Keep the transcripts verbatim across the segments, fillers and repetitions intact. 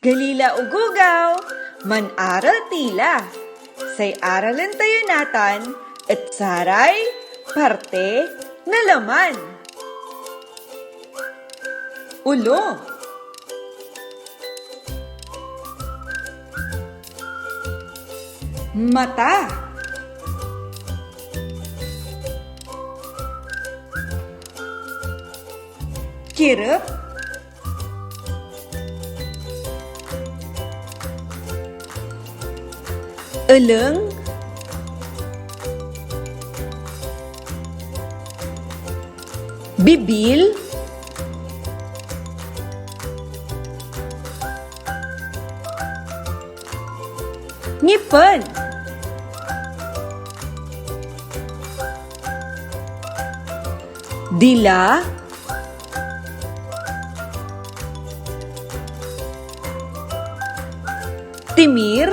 Gali la ogogaw, manaral ti la. Say aralen tayo natan et saray parte na laman. Ulo. Mata. Kirep. Eleng. Bibil. Ngipen. Dila. Timir.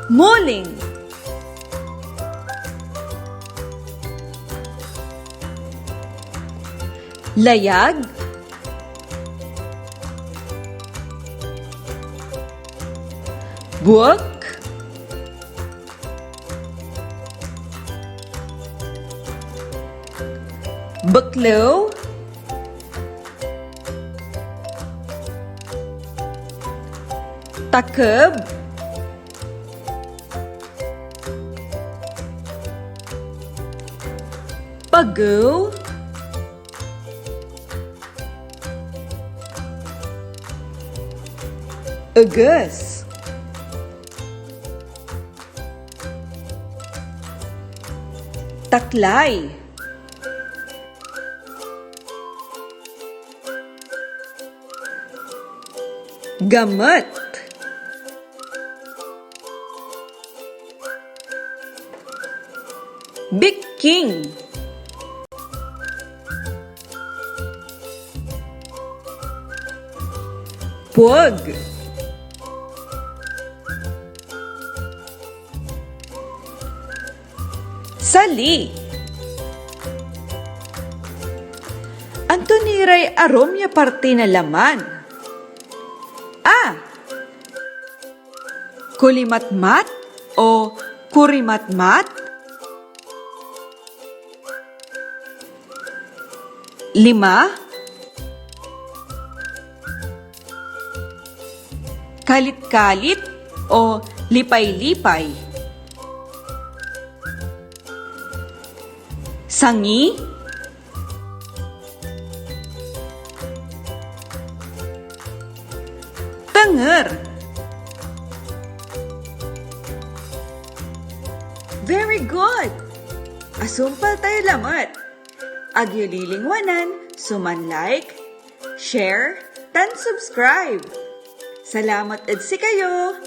Muling. Layag. Buek. Beklew. Takeb. Pagew. Eges. Taklay. Gamet. Bikking. Pueg. Sali. Anto ni ray arum ya parte na laman? A. Kulimatmat o kurimatmat? Lima. Kalit-kalit o lipay-lipay? Sangi. Tenger. Very good! Asumpal tayo lamet. Ag yo lilingwanan so man-like, share, tan subscribe. Salamat ed sikayo!